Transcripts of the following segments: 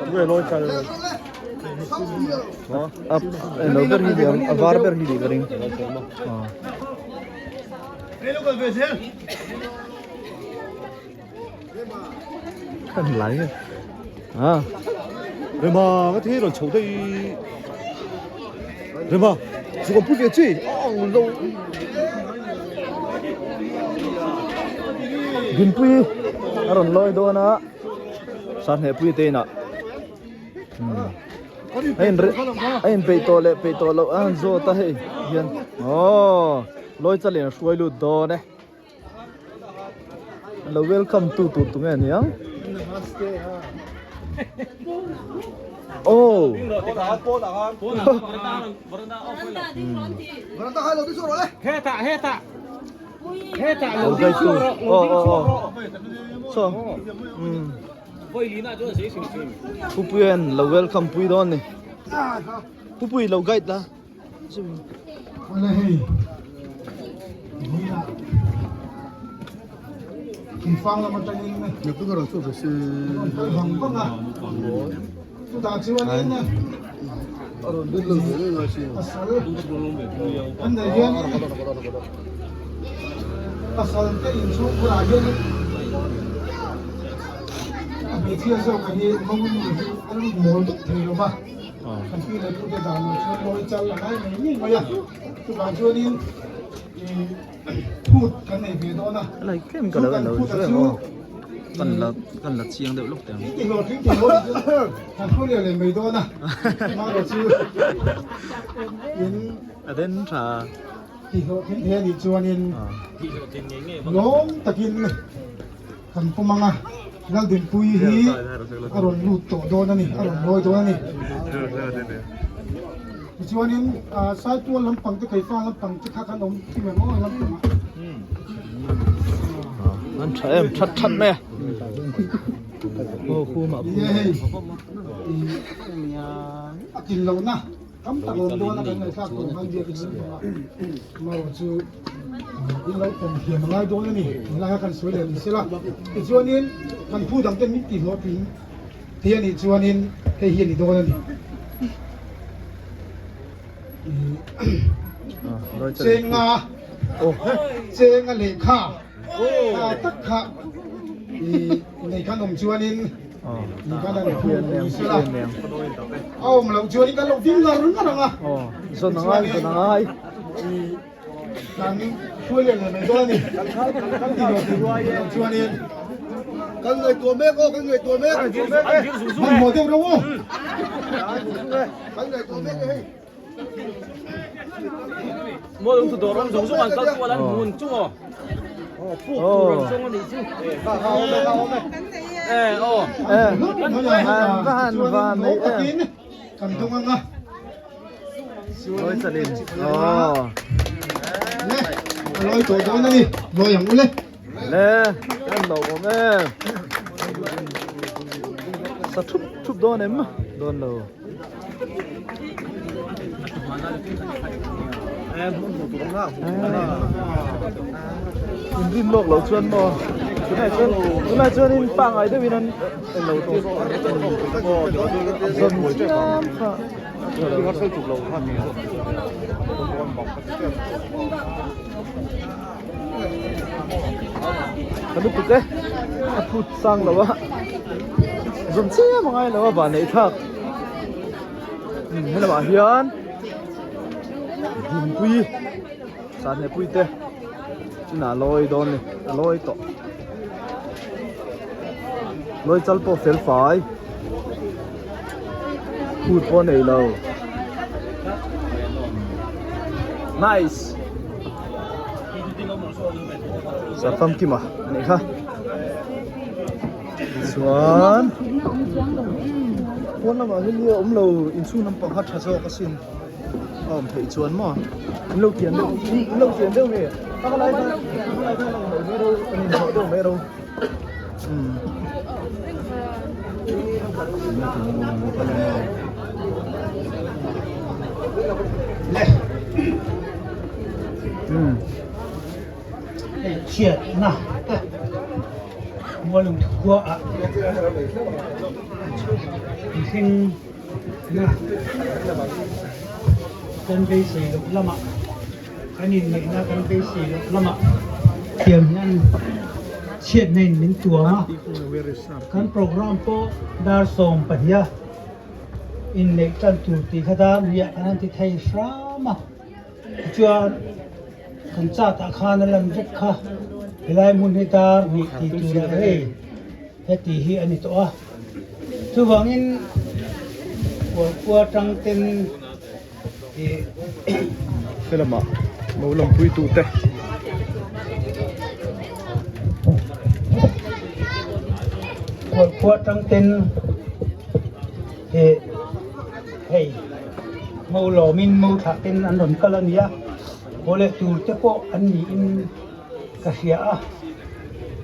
A eng ber hi niang a var ber hi nih ka ring. Kan lai a. Rema ka thi rawn chho daih. Rema chu kan pui ve chi a ang lo. Dinpui a rawn lawi dawn a Sahnehpui te inah a in a in peih tawh leh peih tawh loh a han zawt a hei hian aw lawi chalian a hruai lut dawn e. Lo welcome tu tur tu nge niang? Oh. Lo gai tu. Oh oh oh. So. Um. Pupui en lo welcome pui dawn ni. Pupui lo guide la. Awle hei vawiinah Keifang lam atangin an rawn kal vang vang a, chutah chuanin pasal an nei hianin pasal te inchhungkhurah hianin a hmeichhia zawk hi mawngin an mawl deuh thei lo va. Kan pi leh pute dan ah chuan lawi chal a ngai ngei ngei mai a, chuvang chuanin ih phut kan nei ve dawn a, chu kan phut a chu ih ti hlawh tling ti hlawh ni chu kan thu leh leh mai dawn a, amaherawh chu in ti hlawh tling thei a nih chuanin lawm takin. Kan pawm ang a, Laldinpuii hi a rawn lut tawh dawn a ni, a rawn lawi dawn a ni. Tichuanin Saitual lampang te Keifa lampang te kha kan awm kim em aw lampangah. An tha em that that mai a. Aw khu mah Ni e hei a tlin lohna tam tak awm dawn a kan ngaihthlak tawh khan biakin lampangah marawh chu In lo pawm thiam a ngai dawn a ni, tunlai kha kan sawi leh ni sela. Tichuanin kan phu dangte min tihhlawhtling thei a nih chuanin hei hi a ni dawn a ni. Chenga, chenga lehkha tak kha nei khan awm chuanin ni khan an phu ni sela. A awm loh chuanin kan lo ding ngar ngar ang a. Tichuanin. Kan hruai leh leh mai dawn a ni. Kan ti lo tih loh chuanin. Kan ngaihtuah mek aw, kan ngaihtuah mek. Hmanhmawh deuh reuh aw. Kan ngaihtuah mek e hei. Maw lung thu dawr awm zawng zawng an kal kual an hmun chung aw. Puk tur an zawng a nih chu. E aw. Van van nei em. Kan dawng ang a. Lawi chalin. Aw. Le, a lawi tawh dawn a ni. Lawi ang u le. Le, kan lo awm em. Sa thup thup dawn em? Dawn lo. In rin lawk lo chuan maw? Tunah chuan tunah chuan in pangai deuhin an lo tir. Zawn chiam kha. Ka lutuk e a phut sang lo a zawm chiam a ngai lo a van neih thlak helamah hian Dinpui Sahnehpui te inah lawi dawn a ni a lawi tawh lawi chal pawh fel fai. Phut pawh nei lo. Nice. Safam kima anih kha. Chuan pawn lamah hian nia awm lo inchhung lampang kha tha zawk asin a awm theih chuan maw in lo kian deuh in lo kian deuh nge a ka lai kha a lai kha a lang lo mai ro an inhawh deuh mai ro. Chhiatna te mualung khua ah Mihring na kan beisei loh lamah kan inneihna kan beisei loh lamah thiam hian chhiatna in min tuam a, kan program pawh dar 12 a inneih tan tur tih kha dar riah kan han ti thei hram a, tichuan kan chat ah khan a lan vek kha helai hmun hi dar hnih tih turah hei. Heti hi a ni tawh a, chuvangin Kualkhua tang ten ih. Helamah lo lampui tute. Kualkhua tang ten ih hei mo lawmin mo thlah ten an rawn kal a ni a, haw leh tur te pawh an niin. ka hria a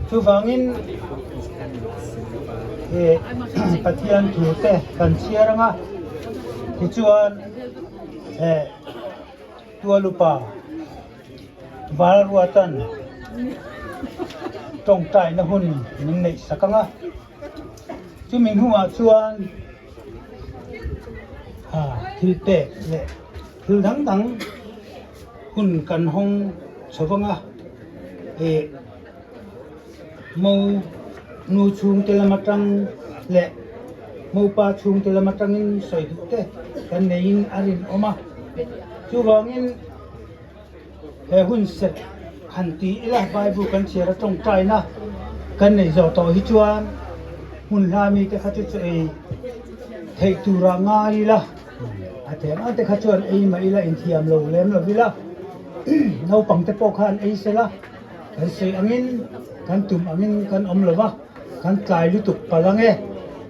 chuvangin he Pathian thu te kan chhiar ang a tichuan he Tualupa Valruatan tawngtaina hun min neih sak ang a chumi hnuah chuan thil pek leh thil dang dang hun kan hawng chho vang a ih mo nu chhungte lam atang leh mopa chhungte lam atangin sawi duh te kan neiin a rinawm a chuvangin he hun set han ti ila bible kan chhiar a tawngtaina kan nei zawh tawh hi chuan hmun hla mite kha chu chu ei theih tura ngai ila. A tlem a te kha chuan ei mah ila inthiam lo lem lo ila naupang te pawh khan ei sela kan sawi angin kan tum angin kan awm lo va kan tlai lutuk palh ang e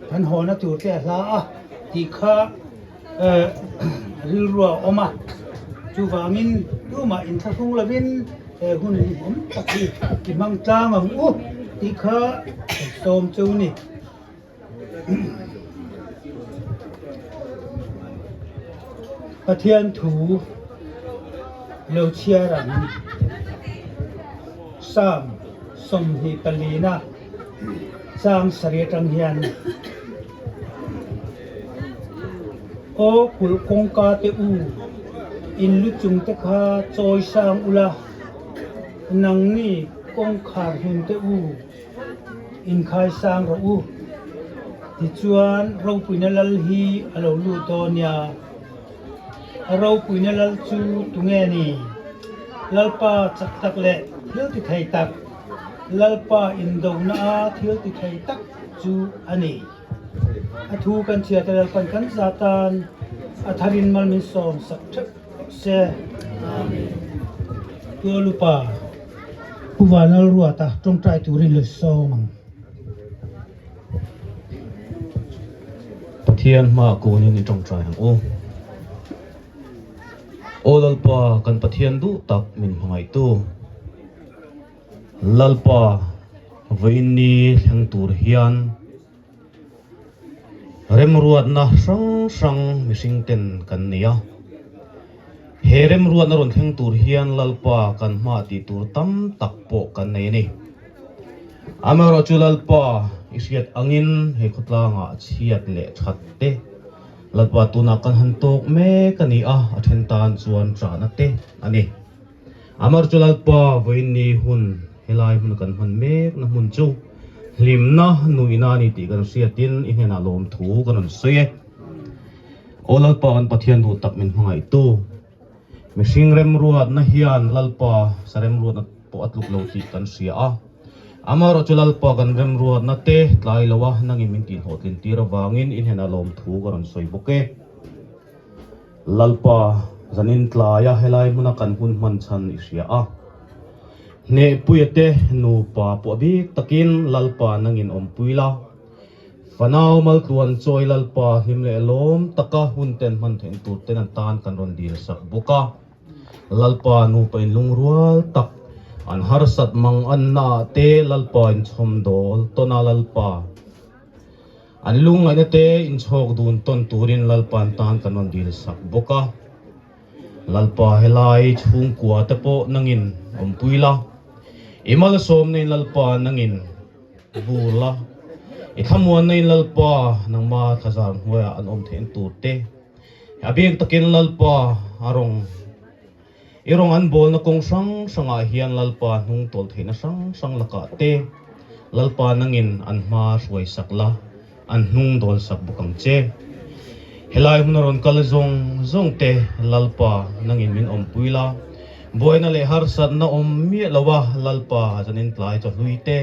kan hawna tur te a hla a tih kha eh rilru a awm a chuvangin tumah inthlahrung lovin he hun awm tak hi i hmang tlang ang u tih kha kan sawm cheu a ni. Pathian thu lo chhiar ang. Psalm 24 na chang sarih atang hian Aw kulh kawngka te u, in lu chung te kha chawi sang ula, nangni kawngkhar hlun te u, Inkhai sang rawh u. Tichuan ropuina lal hi a lo lut dawn nia. A ropuina lal chu tunge ni? Lalpa chak tak leh thil ti thei tak, Lalpa indona a thil ti thei tak chu a ni. A thu kan chhiat a Lalpan kan za tan a tharin mal min sawm sak theuh se. Tualupa. Pu Vanlalruata tawngtai turin lo sawm ang. Pathian hmaah kunin i tawngtai ang u. Aw Lalpa, kan Pathian duh tak min hmangaihtu. Lalpa, vawiin ni thleng tur hian Remruatna hrang hrang mihring ten kan nei a. He remruatna rawn thleng tur hian Lalpa kan hma tih tur tam tak pawh kan nei a ni. Amaherawh chu Lalpa i hriat angin he khawtlangah chhiat leh that te Lalpa tunah kan han tawk mek a ni a, a then tan chuan chahna te a ni. Amaherawh chu Lalpa vawiin ni hun helai hmun kan hman mekna hmun chu hlimna nuihna a ni tih kan hriatin i hnenah lawmthu kan rawn sawi e. Aw Lalpa kan Pathian duh tak min hmangaihtu, mihring remruatna hian Lalpa sa remruatna pawh a tluk lo tih kan hria a. Amaherawh chu Lalpa kan remruatna te tlai lo a nangin min tihhlawhtlin tir avangin i hnenah lawmthu ka rawn sawi bawk e. Lalpa, zanin tlaia helai hmuna kan hun hman chhan i hria a. Hnehpuia te nupa pawh bik takin Lalpa nangin awmpui la. Fanau maltluan chawi Lalpa hlim leh lawm taka hun ten hman theih tur ten an tan kan rawn dil sak bawk a. Lalpa nupa in lungrual tak an harsat mang anna ah te Lalpa in chhawmdawl tawn a Lalpa. An lungngaihna te inchhawk dun tawn turin Lalpa'n tan kan rawn dil sak bawk a. Lalpa helai chhungkua te pawh nangin awmpui la, i malsawmna in Lalpa nangin vur la. I thlamuanna in Lalpa nangma thlazar hnuaiah an awm theihna tur te, a bik takin Lalpa a rawng I rawng an bawlna kawng hrang hrangah hian Lalpa hnung tawlh theihna hrang hrang lakah te Lalpa nangin an hma hruai sak la, an hnung dawl sak bawk ang che. Helai hmun a rawn kal zawng zawng te Lalpa nangin min awmpui la, buaina leh harsatna awm miah lo a Lalpa zanin tlai chawhlui te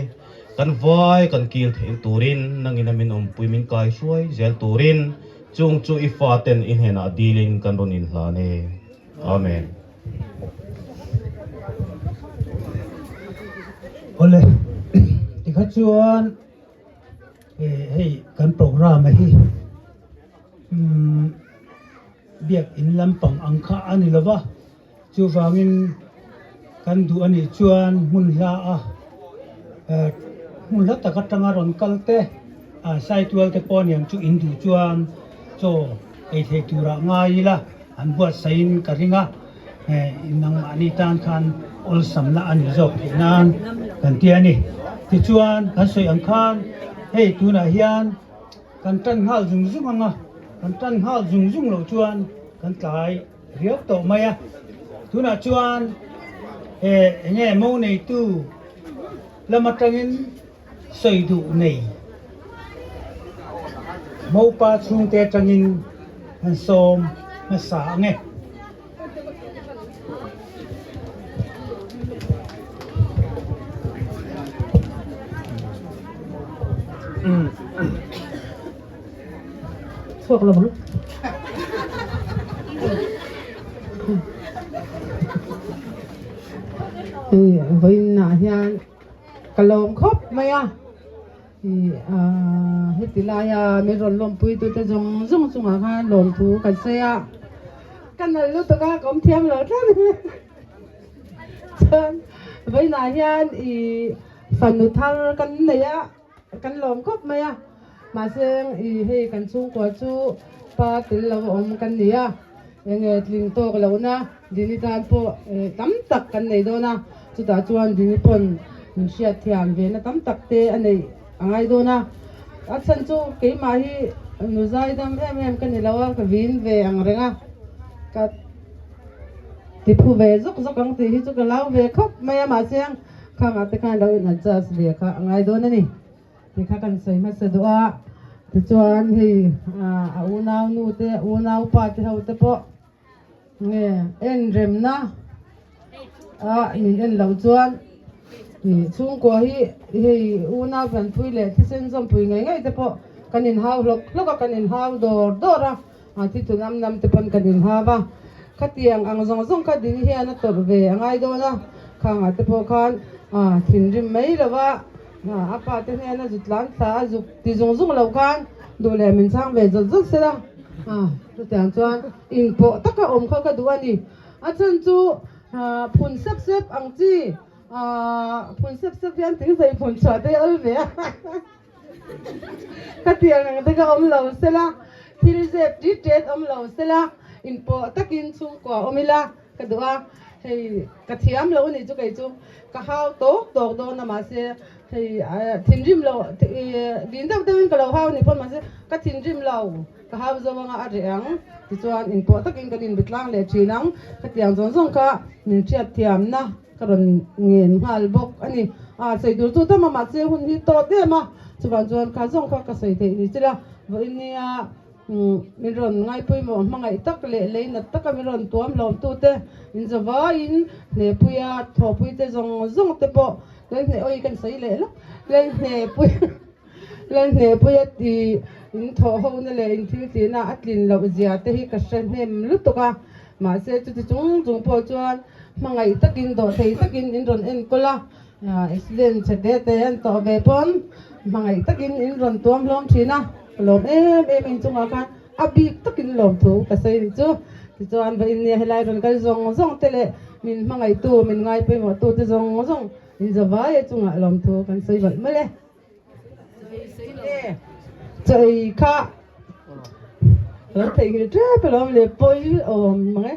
kan vai kan kil theih turin nangin a min awmpui min kai hruai zel turin chung chu i faten i hnenah dilin kan rawn inhlan e. Amen. Awle, tikha chuan hei kan program a hi biak in lampang ang kha a ni lova, chuvangin kan duh a nih chuan hmun hla a hmun hla tak atanga rawn kal te saitual te pawh aniang chu in duh chuan chaw ei thei turah ngai ila. An buatsaihin ka ring a, nangmahni tan khan awlsamna a ni zawk theih nan kan ti a ni. Tichuan, kan sawi ang khan hei tunah hian kan tan nghal zung zung ang a, kan tan nghal zung zung loh chuan kan tlai riau tawh mai a. Tunah chuan eng nge mo neitu lam atangin sawi duh nei mopa chhungte atangin an sawm hmasa ang e. Chhuak lo ang. Hei vawiinah hian Ka lawm khawp mai a, ih heti laia min rawn lawmpui tute zawng zawng chungah khan lawmthu kan sawi a, ka nalh lutuk a ka awm thiam lo tlat chuan vawiinah hian ih fanu thar kan nei a. Kan lawm khawp mai a, mahse i hei kan chhungkua chu pa tel lo a awm kan ni a, enge tling tawk lohna Dini tan pawh tam tak kan nei dawn a, chutah chuan Dini pawn min hriat thiam ve na tam tak te a neih a ngai dawn a, a chhan chu keimah hi nu zaidam em em ka ni lo a, ka vin ve ang reng a, ka tiphu ve zawk zawk ang tih hi chu ka lau ve khawp mai a, mahse Khangah te khan lo in adjust ve kha a ngai dawn a ni tih kha kan sawi hmasa duh a, tichuan hei a unau nu te unau pa te ho te pawh nge en remna a min en loh chuan ih chhungkua hi hei unau pianpui leh thisen zawmpui ngei ngei te pawh kan inhau hlawk hlawk a kan inhau dawr dawr a. A thi chu nam nam te pawn kan inhau a, khatiang ang zawng zawng kha ding hian a tawrh ve a ngai dawn a, khangah te pawh khan thinrim mai lo va, a pa te hnen a zut tlan thla a zuk ti zung zung lo khan duh leh min chhang ve zawt zawt sela, chutiang chuan inpawh taka awm kha ka duh a ni. A chhan chu phun sep sep ang chi, phun sep sep hian thingzei phun chhuah te a awm ve a. Ka tiang ang te ka awm lo sela, thil zep tit tet awm lo sela, inpawh takin chhungkua awm ila ka duh a, hei ka thiam lo anih chu kei chu ka hau tawk tawk dawn a mahse hei thinrim lo vin deuh deuhin ka lo hau ni pawn mahse ka thinrim lo ka hau zo anga a reh ang tichuan inpawh takin kan inbe tlang leh thin ang ka tiang zawng zawng kha min hriat thiamna. Ka rawn ngen nghal bawk a ni. A sawi tur chu tam a, mahse hun hi tawt em a, chuvang chuan kha zawng kha ka sawi theih ni chila vawiin nia min rawn ngaipawimawh hmangaih tak leh lei nat taka min rawn tuam hlawm tute in zavaiin hnepuia thawhpuite zawng zawng te pawh Lalhnehawi kan sawi leh lawk Lalhnepui Lalhnepuia tih in thawh hona leh in thil tihna a tlin loh zia te hi ka hre hnem lutuk a, mahse chuti chung chung pawh chuan hmangaih takin dawhthei takin in rawn enkawl a, accident chhe te te an tawh ve pawn hmangaih takin in rawn tuam hlawm thin a, ka lawm em em in chungah khan a bik takin lawmthu ka sawi ni chu. Tichuan va innia helai rawn kal zawng zawng te leh min hmangaihtu min ngaipawimawhtu te zawng zawng in zavai a chungah lawmthu kan sawi valh mawlh e. Chaw ei kha lo theihnghilh tep alawm le pawi awm mang e.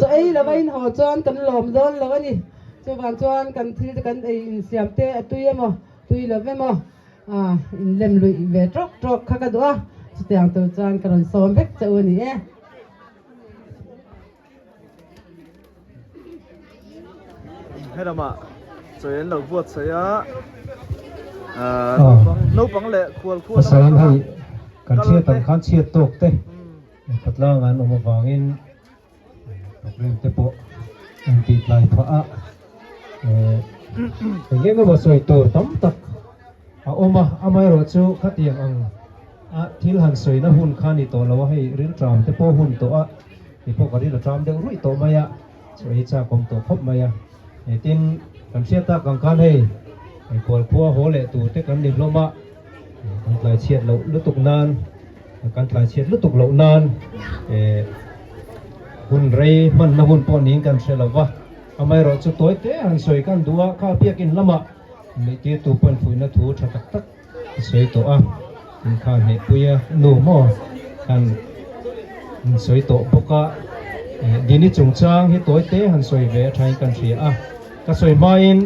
Chaw ei lova in haw chuan kan lawm dawn lo a ni. Chuvang chuan kan thil te kan ei insiam te a tui emaw tui lo emaw ah in lem luih ve tawk tawk kha ka duh a, chutiang tur chuan ka rawn sawm vek che u a ni e. Helamah chawi an lo buatsaih a, naupang naupang leh khual khual Pasal hei kan chhiat ang khan chhiat tawk te khatlang an awm avangin Program te pawh an tih tlai phah a, eng eng emaw sawi tur tam tak a awm a, amaherawhchu khatiang ang a thil han sawina hun kha a ni tawh lo a, hei rilṭam te pawh hun tawh a, kei pawh ka ril a ṭam deuh ruih tawh mai a, chaw ei chak awm tawh khawp mai a, tin kan hriat tak ang khan hei khualkhua haw leh tur te kan ni hlawm a, kan tlai chhiat loh lutuk nan. Kan tlai chhiat lutuk loh nan hun rei hmanna hun pawh niin kan hre lo va, amaherawh chu tawi te han sawi kan duh a, kha biakin lamah mihtirtu pawn fuihna thu tha tak tak a sawi tawh a, tin kha hnehpuia nu maw kan sawi tawh bawk a, Dini chungchang hi tawi te han sawi ve a thain kan hria a, ka sawi hmain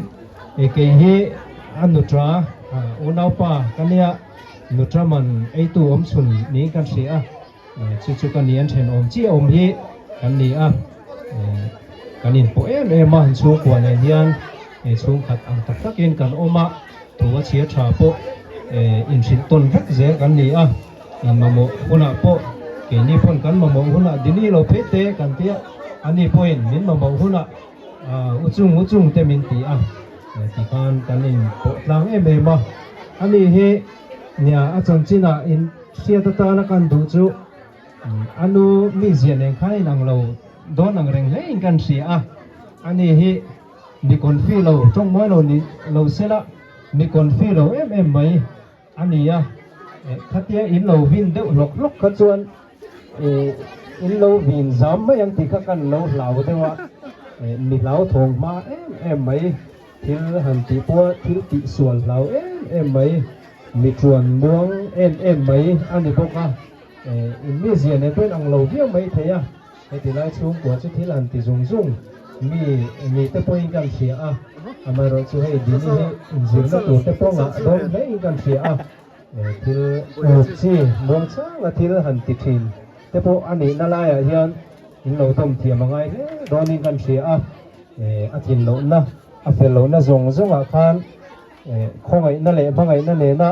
kei hi a nutra unaupa ka nia. Nutraman eitu awm chhun niin kan hria a, chu chu ka ni an thenawm chiah awm hi kan ni a, kan inpawh em em a, chhungkua nen hian chhungkhat ang tak takin kan awm a, thu a chhia tha pawh inhrilh tawn vek zel kan ni a, in mamawh hunah pawh keini pawn kan mamawh hunah dini lo phei te kan ti a, ani pawhin min mamawh hunah uchung uchung te min ti a. Tikhan kan inpawh tlang em em a, ani hi nia a chanchinah in hriat atana kan duh chu a nu mizia nen khan inang lo dawn ang reng hle in kan hria a, ani hi mi confi lo tawngmawi lo ni lo sela mi confi lo em em mai a ni a, khatia in lo vin deuh hlawk hlawk kha chuan in lo vin zam mai ang tih kha kan lo hlau deuh a, mi hlauthawng hma em em mai, thil han tih pawha thil tih sual hlau em em mai, mi tuan muang em em mai a ni bawk a, in mizia nen pawhin ang lo viau mai thei a. Heti lai chhungkua chu thil an ti zung zung mi ni te pawhin kan hria a, amaherawh chu hei Dini hi inzirna tur te pawh ngah dawn hle in kan hria a, thil uk chi muang changa thil han ti thin te pawh a nihna laiah hian in lo dawm thiam a ngai hle dawnin kan hria a, a tlin lohna a fel lohna zawng zawngah khan khawngaihna leh hmangaihna nena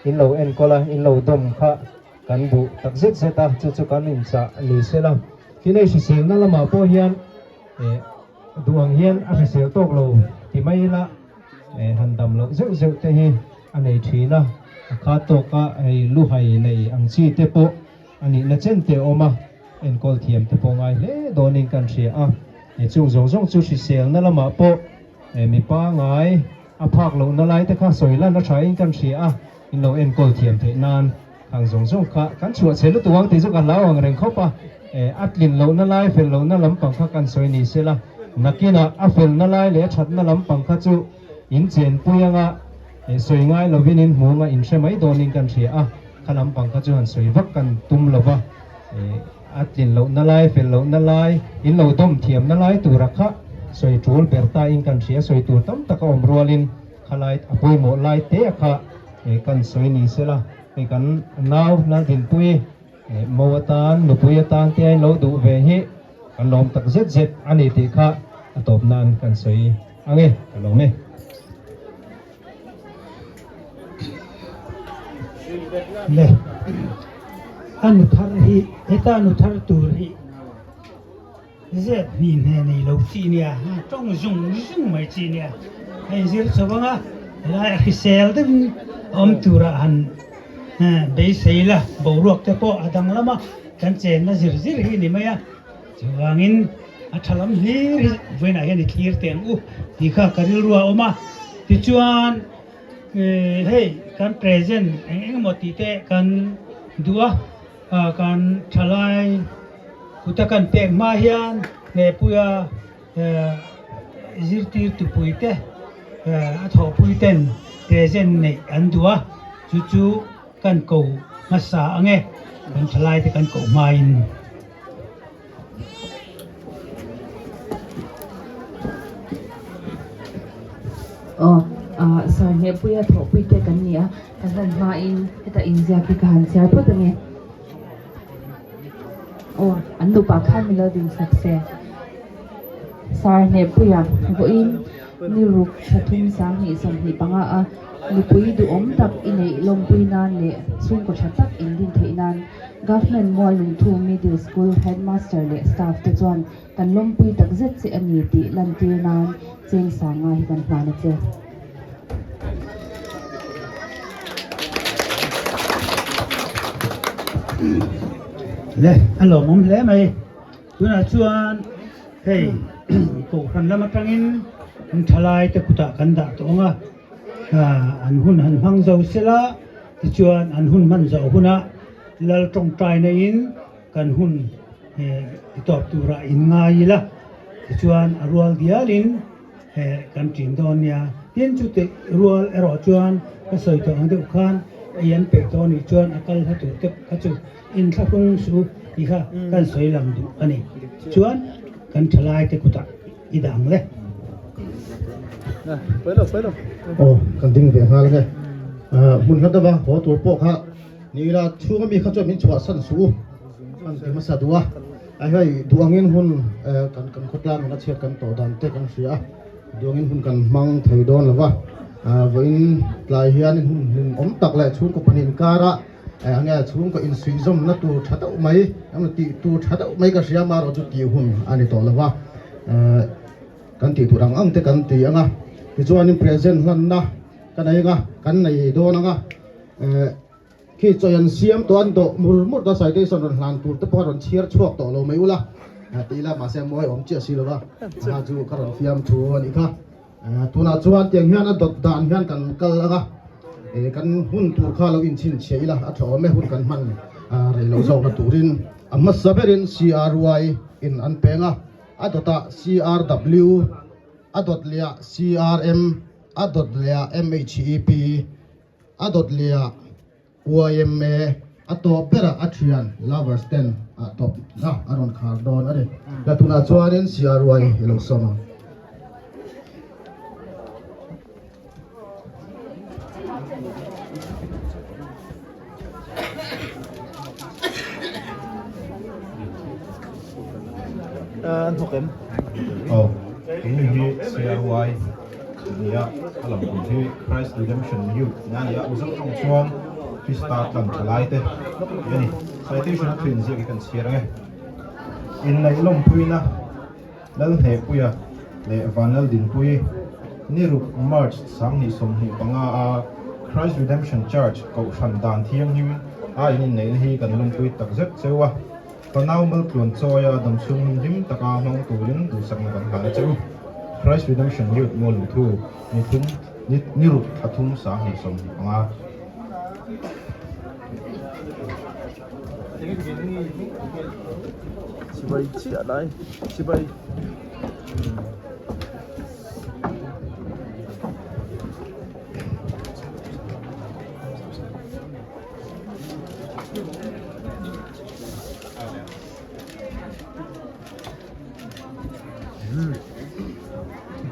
in lo enkawl a, in lo dawm kha Kan duh tak zet zet a, chu chu kan inchah ni sela. Tin hei hriselna lamah pawh hian eh duh ang hian a hrisel tawk lo ti mai ila eh han dam loh zeuh zeuh te hi a nei thin a, a khat tawk a hei luhai nei ang chi te pawh a nihna chen te a awm a, enkawl thiam te pawh ngai hle dawnin kan hria a. Eh chung zawng zawng chu hriselna lamah pawh eh mi pangai a phak lohna lai te kha sawi lan a thain kan hria a. In lo enkawl thiam theih nan khang zawng zawng kha kan chhuah chhe lutuk ang tih chu ka hlau ang reng khawp a, eh a tlin lohna lai fel lohna lampang kha kan sawi ni sela, nakinah a felna lai leh a thatna lampang kha chu in chenpui anga eh sawi ngai lovin in hmu anga in hre mai dawnin kan hria a, kha lampang kha chu han sawi vak kan tum lova, eh a tlin lohna lai fel lohna lai in lo dawm thiamna lai tura kha sawi tul ber ta in kan hria, sawi tur tam tak a awm rualin. Khalai a pawimawh lai te a kha kan sawi ni sela, hei kan nau Laldinpui mo atan nupui atan te a lo duh ve hi kan lawm tak zet zet a ni tih kha a tawp nan kan sawi ang e, ka lawm e. Le, a nu thar hi heta nu thar tur hi. Zep hnih hne nei lo chi nia, tawng zung zung mai chi nia. A inzir chho ang a, helai a hrisel deuhin a awm turah han beisei la, boruak te pawh a danglam a, kan chenna zir zir hi ni mai a. Chuvangin a tha lam hlir hi vawiinah hian i thlir teh ang u tih kha ka rilru a awm a. Tichuan hei kan present eng eng emaw tih te kan duh a. Kan thalai kuta kan pek hma hian Hnepuia zirtirtu puite a thawhpui ten present neih an duh a, chu chu kan ko hmasa ang e, kan thalai te kan koh hmain. Aw, Sir Hnehpuia thawhpui te kan ni a, kan hlan hmain heta inziak hi ka han chhiar phawt ange. Aw, an nupa khan min lo dinsak se. Sir Hnehpuia vawiin ni ruk thla thum 2025 a nupui duhawm tak i neih lawmpui nan leh chhungkaw tha tak in din theih nan Government Muallungthu Middle School Headmaster leh staff te chuan kan lawmpui tak zet che a ni tih lantir nan cheng sanga hi kan hlan a che. Le, a lawmawm hle mai. Tunah chuan hei Kohhran lam atangin thalai te kutah kan dah tawh ang a, an hun han hmang zo sela, tichuan an hun hman zawh hunah Lal tawngtaina in kan hun ti tawp turah in ngai ila, tichuan a rual dialin kan ṭin dawn nia. Tin, chutih rual erawh chuan ka sawi tawh ang deuh khan ei an peih tawh anih chuan a kal hla tur te kha chu inthlahrung su tih kha kan sawi lang duh a ni. Chuan kan ṭhalai te kutah i dah ang le. Aw, kan ding ve nghal nge. Hmun hla deuha haw tur pawh kha ni ila chhunga mi kha chuan min chhuahsan suh u an ti hmasa duh a. A hei duh angin hun kan kan khawtlang in a chhiat kan tawh dan te kan hria a, duh angin hun kan hmang thei dawn lo va. Vawiin tlai hian hun hlim awm tak leh chhungkaw pahnih inkarah eng nge chhungkaw insuihzawmna tur tha deuh mai emaw tih tur tha deuh mai ka hria amaherawh chu tih hun a ni tawh lo va. Kan tih tur ang ang te kan ti ang a, tichuanin present hlanna ka nei ang a, kan nei dawn ang a. Khi chawi an siam tawh an dawh mur mur ta citation rawn hlan tur te pawh a rawn chhiar chhuak tawh lo mai ula tih ila mahse a mawi awm chiah si lo va a chu ka rawn fiam thu a nih kha tunah chuan tiang hian a dawt dan hian kan kal ang a kan hun tur kha lo inchhinchhiah ila a tha awm e hun kan hman rei loh zawkna turin a hmasa berin CRY in an peng a a dawtah CRW a dawt leh ah CRM a dawt leh ah MHEP A dawt leh ah YMA a tawp berah a thian lovers ten ah tawp na a rawn khar dawn a ni. La tunah chuanin CRY i lo sawm ang. An thawk em? Aw, tuni hi CRY nia a lang tur hi Christ Redemption Youth nia a ni a, Mizo tawng chuan Krista tlan tha lai te tih a ni. Citation a thuin ziak hi kan chhiar ang e. Inneih lawmpuina Lalhnehpuia leh Vanlaldinpuii ni ruk March 2025 a Christ Redemption Church Kohhran Dan Thianghlim a in inneihna hi kan lawmpui takzet cheu a. Fanau maltluan chawia damchhung hun hlim taka hmang turin duhsakna kan hlan a che u. Christ Redemption Youth Mual Lungthu ni thum ni ni ruk thla thum 2025. Chibai chiah lai chibai.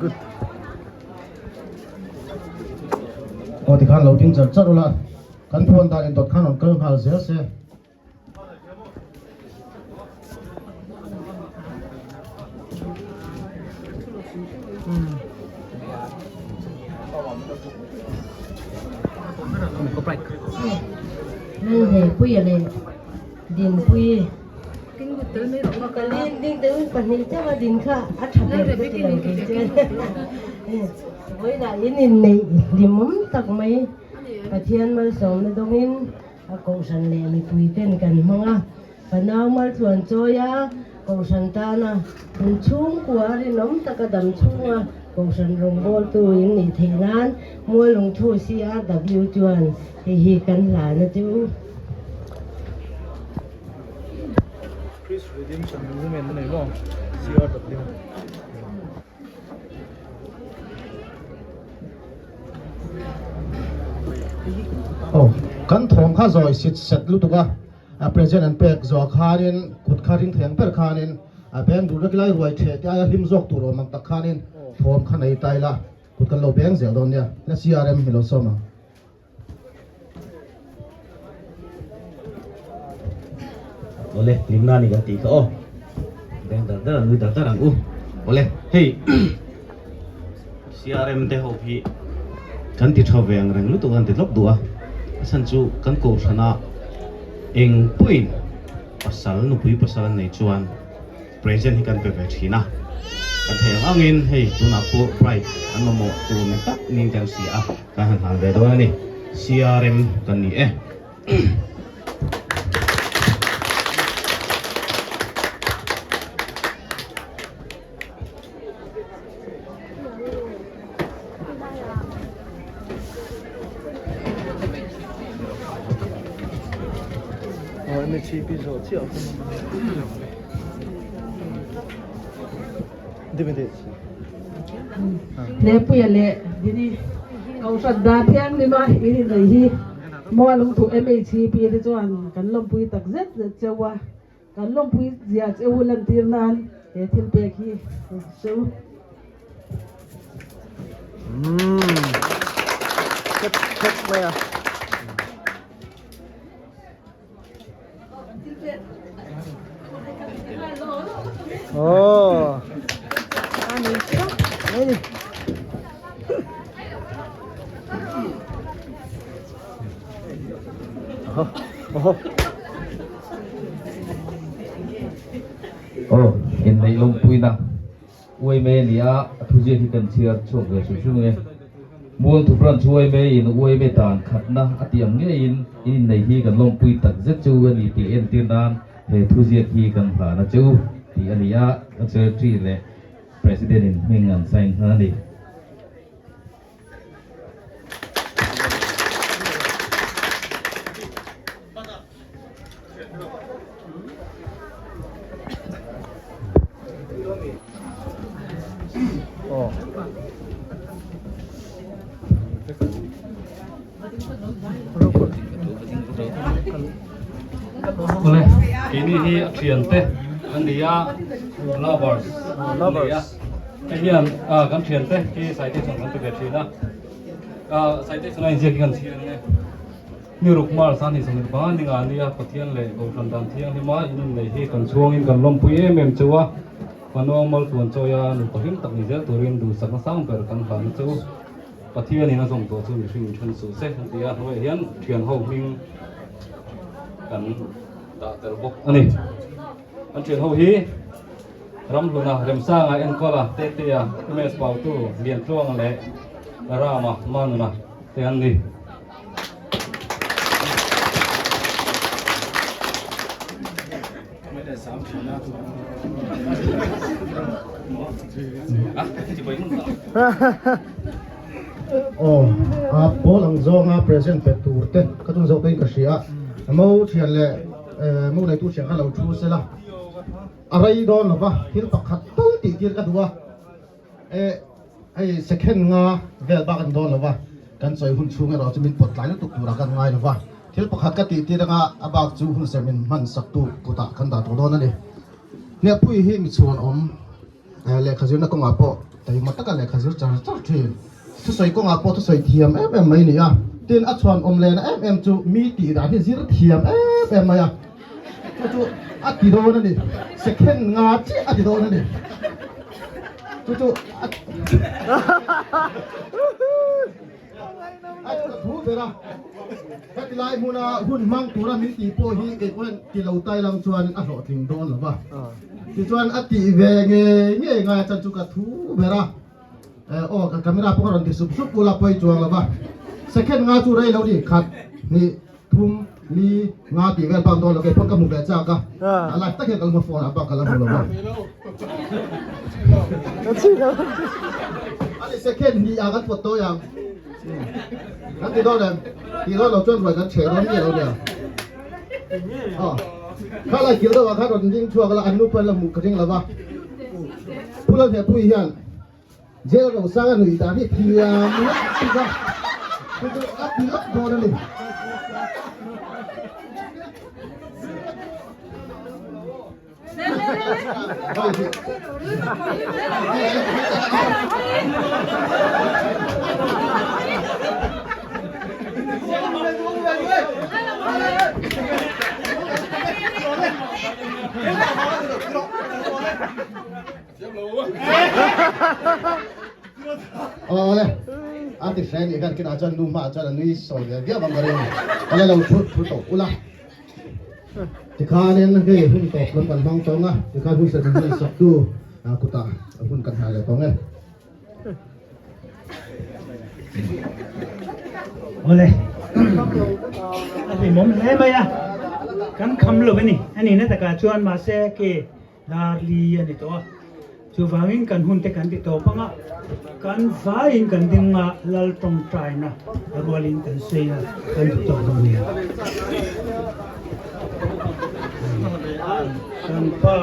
Good. Aw tikhan lo ding char char ula kan phuan dan in dawt khan rawn kal nghal zel se. Lalhnepuia leh Dinpuii Pahnih chauh a din kha a tha ber ka ti lo kei chuan vawiinah in inneih hlimawm tak mai Pathian malsawmna dawngin a kohhran leh mipui ten kan hmang a, fanau maltluan chawi a, kohhran tana hun chhungkua rinawm taka dam chhunga kohhran rawngbawltu in nih theih nan Mualungthu CRW chuan hei hi kan hlan a chu. Christ Redemption Movement a nei maw? CRW. Aw, kan thawm kha zawi sit set lutuk a, a present an pek zawh khanin kut kha ring thei ang ber khanin a beng dur vek lai ruai theh te aia hlim zawk tur awm ang tak khanin thawm kha nei ta ila. Kut kan lo beng zel dawn nia. Ina CRM hi lo sawm ang. Awle, hlimna ni kan tih kha aw. Beng dar dar an nui dar dar ang u. Awle, hei CRM te ho hi kan ti tha ve ang reng lutuk an ti tlawp duh a. A chhan chu kan kohhrana eng pawhin pasal nupui pasal an nei chuan present hi kan pe ve thin a. Kan theih ang angin hei tunah pawh bride an mamawh tur ni tak niin kan hria a. Kan han hlan ve dawn a ni. CRM kan ni e. MHCP zawh chiah Hnepuia leh Dini Kohhran dan thianghlim a in inneih hi Mualungthu MHCP te chuan kan lawmpui tak zet zet cheu a, kan lawmpui zia cheu lantir nan he thil pek hi cheu. Oh. Aw, inneih lawmpuina uai mai a ni a, a thuziak hi kan chhiar chhuak ve hrim hrim nge. Mualthu branch uai maiin uai mai dan khatna a tih ang ngeiin in inneih hi kan lawmpui tak zet chu a ni tih entir nan he thuziak hi kan hlan a cheu tih a ni a, kan secretary leh president in hming an sign hman a ni. Awle, keini hi a thiante an ni a, lovers an ni a. Hei hian kan thiante hi citation kan ti ve thin a, citation a inziak hi kan chhiar ang e. Ni ruk Mars a ni sawmhnih panga ni nga nia Pathian leh Kohhran dan thianghlima in inneih hi kan chhuangin kan lawmpui em em cheu a, Fanu Maltluan chawia nupa hlim tak ni zel turin duhsakna sang ber kan hlan a cheu. Pathianin a zawm tawh chu mihring in then suh se an ti a, hnuaiah hian thian ho hming kan dah tel bawk a ni. An thian ho hi Ramhluna, Remsanga, Enkawla, Tetea, MS Pautu, Liantluanga leh Rama, Manuna te an ni. Aw, a pawl ang zawnga present pe tur te ka chun zawk in ka hria a, mo thian leh mo neitu thian kha lo thu sela a rei dawn lova thil pakhat tal tih tir ka duh a. E, hei second nga vel bak a ni dawn lo va, kan sawi hun chhung erawh chu min pawt tlai lutuk turah kan ngai lo va, thil pakhat ka tih tir anga a bak chu hun ser min hman sak tu kutah kan dah tawh dawn a ni. Hniahpui hi mi chhuan awm lehkha zirna kawngah pawh taima taka lehkha zir char char thin, thusawi kawngah pawh thusawi thiam em em mai a ni a, tin a chhuan awm lehna em em chu mi tih dan hi zir thiam em em mai a, chu chu a ti dawn a ni, second nga chiah a ti dawn a ni. Chu chu a a thu ber a, heti lai hmuna hun hmang tura min tih pawh hi kei pawhin ti lo tai lang chuan a hlawhtling dawn lo va. Tichuan a tih ve ngei ngei ngai a chan chu ka thu ber a, aw ka camera pawh ka rawn ti sup sup ula pawi chuang lo va. Second nga chu rei lo ni khat hnih Thum, li, nga tih vel bak dawn lo kei pawn ka hmu ve chak a, a live tak hian ka la hmu phone ah bak ka la hmu lo a. Ani second hnih ah kan pawt tawi ang. Kan ti dawn em? Ti dawn lo chuan ruai kan chheh dawn nge lo nia. Aw. Kha lai kil deuh ah khan rawn ding chhuak la an nu pawn la hmuh ka ring lo va. Pu Lalhehpuii hian Jail Rosang a nuih dan hi thiam lak tuk a, chu chu a ti lak dawn a ni. Awle a ti hre nih khan kinah chuan nu hmaah chuan a nui sawi ve viau ang ka ring. Awle lo thu thu tawh ula. Tikhanin hei hun tawp lam kan hmang tawng a, tikhan hun serh hman sak tu kutah hun kan hnai leh tawng e. Awle a hlimawm hle mai a, kan kham lo a ni. A nihna takah chuan mahse ke Dar li a ni tawh a, chuvangin kan hun te kan ti tawp ang a, kan vaiin kan ding a, Lal tawngtaina a rualin kan sawi a, kan duh tawk dawn nia. Kan pa.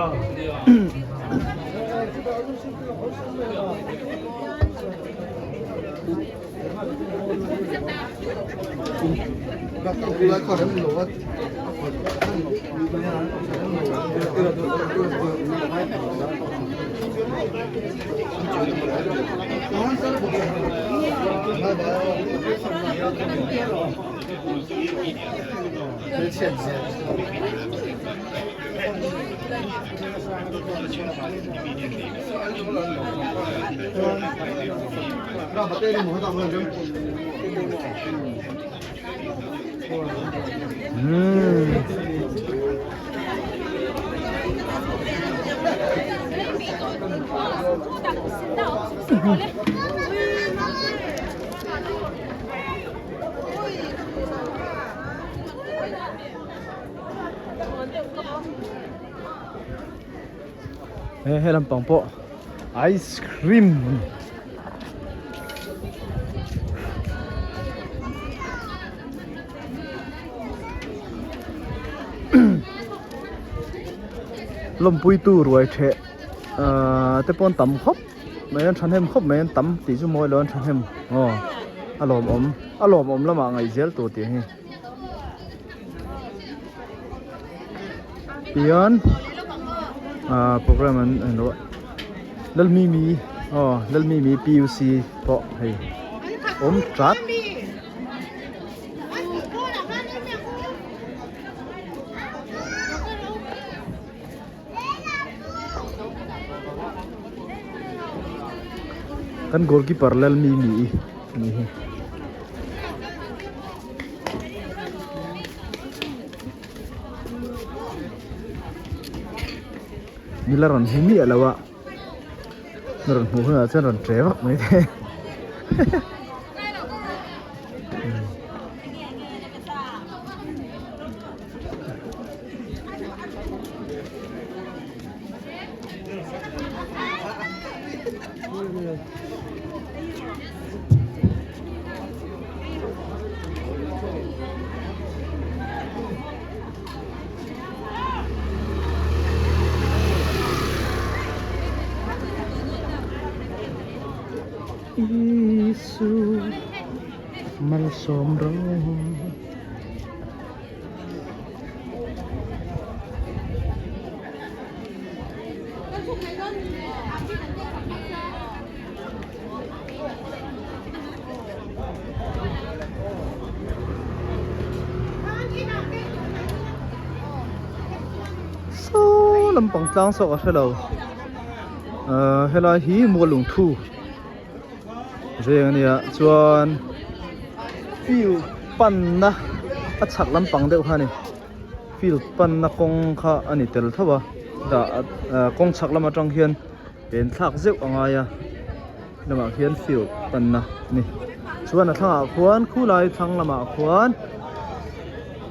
He he lampang pawh ice cream lawmpui tu ruai theh ahh te pawh an tam khawp mai an thahnem khawp mai an tam tih chu mawi lo an thahnem aw a lawmawm a lawmawm lamah ngaih zel tur tih hi. Tihian ah program an englo a Lalmimi aw Lalmimi PUC pawh hei awm chat. Kan goalkeeper Lalmimi anih hi. Nila rawn hmu miah lo a na rawn hmuh hunah chuan rawn ṭe vak mai te. Isu malsawm rawh. Saw lampang tlang saw ka hre lo ahh helai hi mualungthu veng a nia chuan field panna a chhak lampang deuh kha a ni field panna kawng kha a ni tel tho a dah ah kawng chhak lam atang hian pen thlak zeuh a ngai a lamah khian field panna a ni chuan a thlangah khuan khulai thlang lamah khuan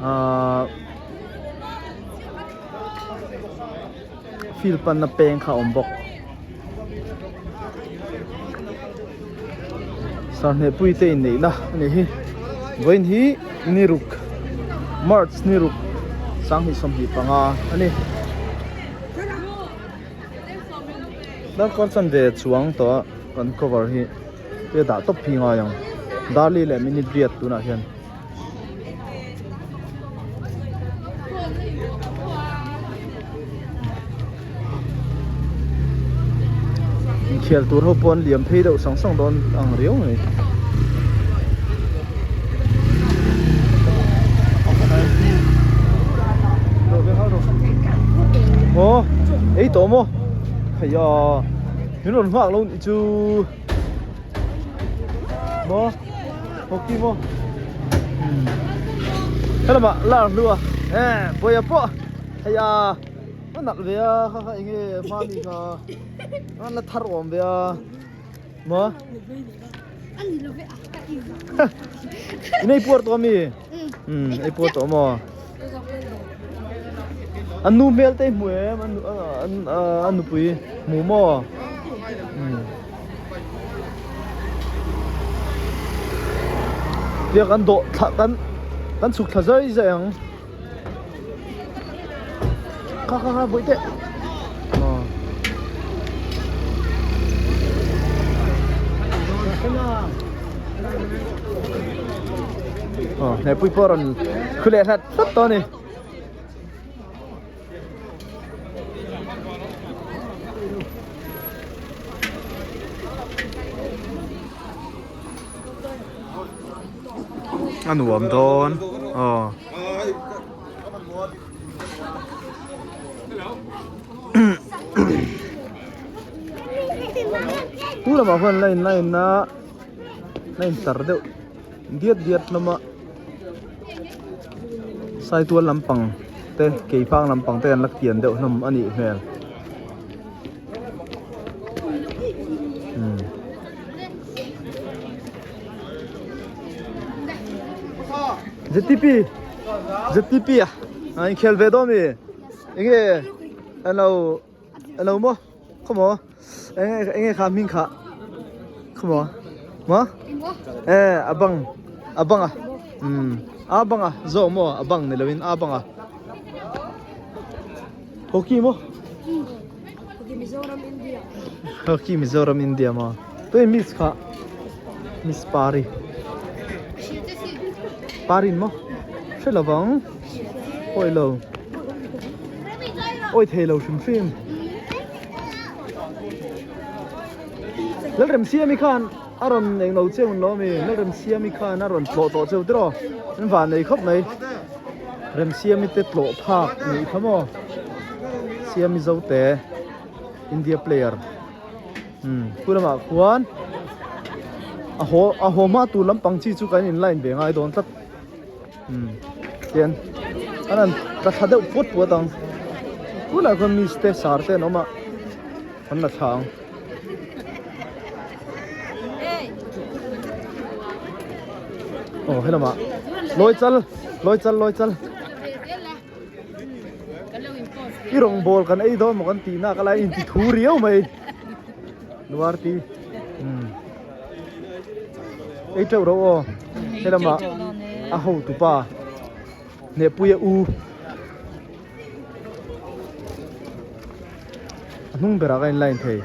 ahh field panna peng kha a awm bawk sarhnehpui te inneihna a nih hi vawiin hi ni ruk march ni ruk 2025 a ni. Darkar chanve chuang tawh a kan cover hi te dah tawp phei ngai ang darli leh minute riat tunah hian. Inkhel tur ho pawh an liam phei deuh sang sang dawn ang riau mai. Maw ei tawh maw hei a min rawn nghak lo nih chu maw hockey maw helamah lar hlu a e bawia pawh hei a a nalh ve a kha kha enge hma mi kha a la thar awm ve a maw in ei puar tawh ami um ei puar tawh maw an nu hmel te hmu em an an an nupui hmu maw um tia kan dawh thla kan kan chhuk thla zai zai ang kha kha kha bawih teh aw aw hlepui pawh a rawn khu leh hlat hlat tawh a ni. A nuam dawn aw. Tu lamah khuan line line a line tar deuh diat diat hlawm a saitual lampang te keifang lampang te an la kian deuh hlawm a nih hmel. ZTP ZTP à anh khel ve đó mi enge alo alo mo không mo enge enge kha min kha không mo mo eh abang abang à um abang à zo mo abang ni lawin abang à Hockey maw? Hockey Mizoram India. Hockey Mizoram India maw? Tui miss kha. Miss Pari. Parin maw? Hre lovang. Oi lo. Oi thei lo hrim hrim. Lalrem siami khan a rawn eng lo cheu lo mi. Lalrem siami khan a rawn tlawh tawh cheu tiraw. An van nei khawp mai. Remsiami te tlawh phak nih kha maw Siami Zote India player umm khu lamah khuan a haw a haw hma tur lampang chi chu kan in line ve ngai dawn tlat umm tian an han tla thla deuh puat puat ang tunah khuan miss te sar te an awm a an la thla ang. Aw helamah lawi chal lawi chal lawi chal i rawng bawl kan ei dawn maw kan tih nak alai inti thu riau mai nuar ti um ei teuh ro aw helamah a hotu pa hnehpuia u a hnung berah ka in line thei.